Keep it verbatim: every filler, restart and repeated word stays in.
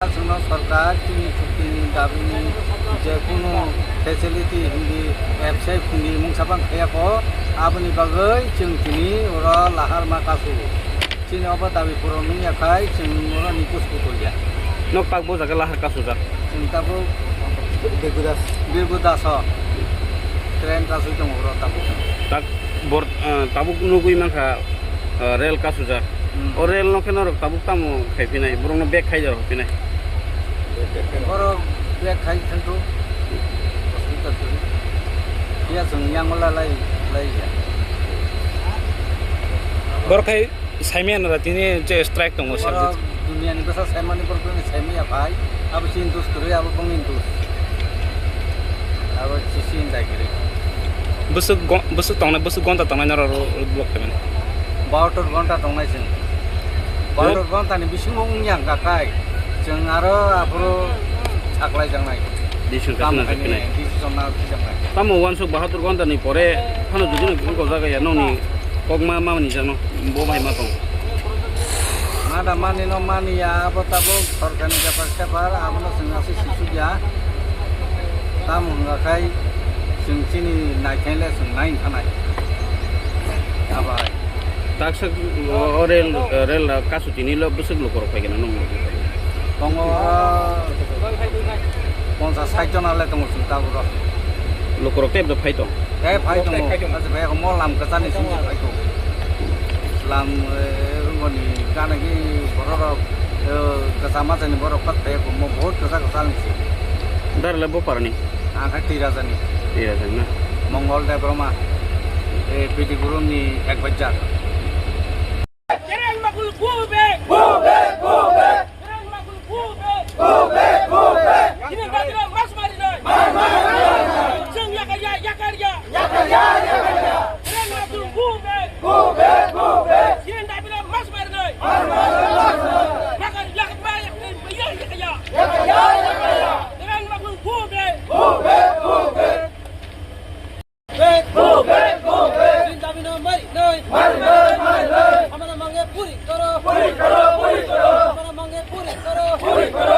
Chwngno sorkar chini chuktini dabini je kunu facility hindi, website hindi mungsa bang khaya kho, aboni bagwi chwng tini oro lahar ma kasu. Chini obo dabi puron wngya khai chwng oro ni kusu kuya. Nok tak bo jaga lahar kasujak. Chwng tabuk Birgu Das. Birgu Das o train kasui tongo oro tabuk. Tak bor, ah, tabuk nugui mankha, ah, rel kasujak. Hmm. O rel no khe norok tabuk tamo khai phinai, borok no bag khai jaro phinai. Borok bag khai thangkhu. Hospital twi. Phiya chwng yango la lai, lai ya. Borok khai saimaya nara tini je strike tongo. Borok sabjak. Duniani bwsa saimani borok bini saimaya phai. Abo chini dus kwrwi, abo bongni dus. Abo chisi hinjai kwrwi. Bwswk go-, bwswk tongnai, bwswk gonta tongnai norok ro-, road block khaimani? Bahatur gonta tongnai chwng. Bahatur gonta ni bisingo wngya hwnkha khai chwng aro aphuru saklai jaknai. Decision Kam khaina khainai, khainai. Decision na phijaknai. Tamo uansuk bahatur gonta ni pore phano jodi no gojak ya nokni kok ma, ma ni jano bo bai ma tong. Ma da mani no mani ya, abo tabuk sorkar ni bepar separ, abo no chwng aswk sisuk ya. Tamo hwnga khai chwng chini naikhaile chwng nai wngkha nai. Abai. Taksa o, o rel, rel kasu tini lo bwswk lukorok phaikhe nang nung. Tongo, ah, ponchas sait jona le tongo chwng tabuk ro. Lukorok tei phai tong. Tei phai tongo. Phai tong. Acha bai mo lam kwchani simi phai tong. Lam, eh, rungoni gana gi bororok, eh, kwchama jani borok pat phai mo bahut kwchak kwchal ni si. Dar le bo parni. Ang kha Twi Rajani. Twi Rajani na? Mongol Debbarma, eh, P D Gurung ni advisor. Kereng Magul go back! Go back, go back! Kereng Magul go back! Go back, go back! Chini dabi no mas mari nai! Mar, mar, mar, mar! Chwng yakar ya, yakar ya! Yakar ya, yakar ya! Kereng Magul go back! Go back, go back! Chini dabi no mas mari nai! Mar, mar, mar, mar! Yakar, yakar ya, yakar ya! Yakar ya, yakar ya! Kereng Magul go back! Go back, go back! Back! Go back, go back! Chini dabi no mari nai! Mari nai, mari nai! Amana mange puri koro! Puri koro, puri koro! Amana mange puri koro! Puri koro!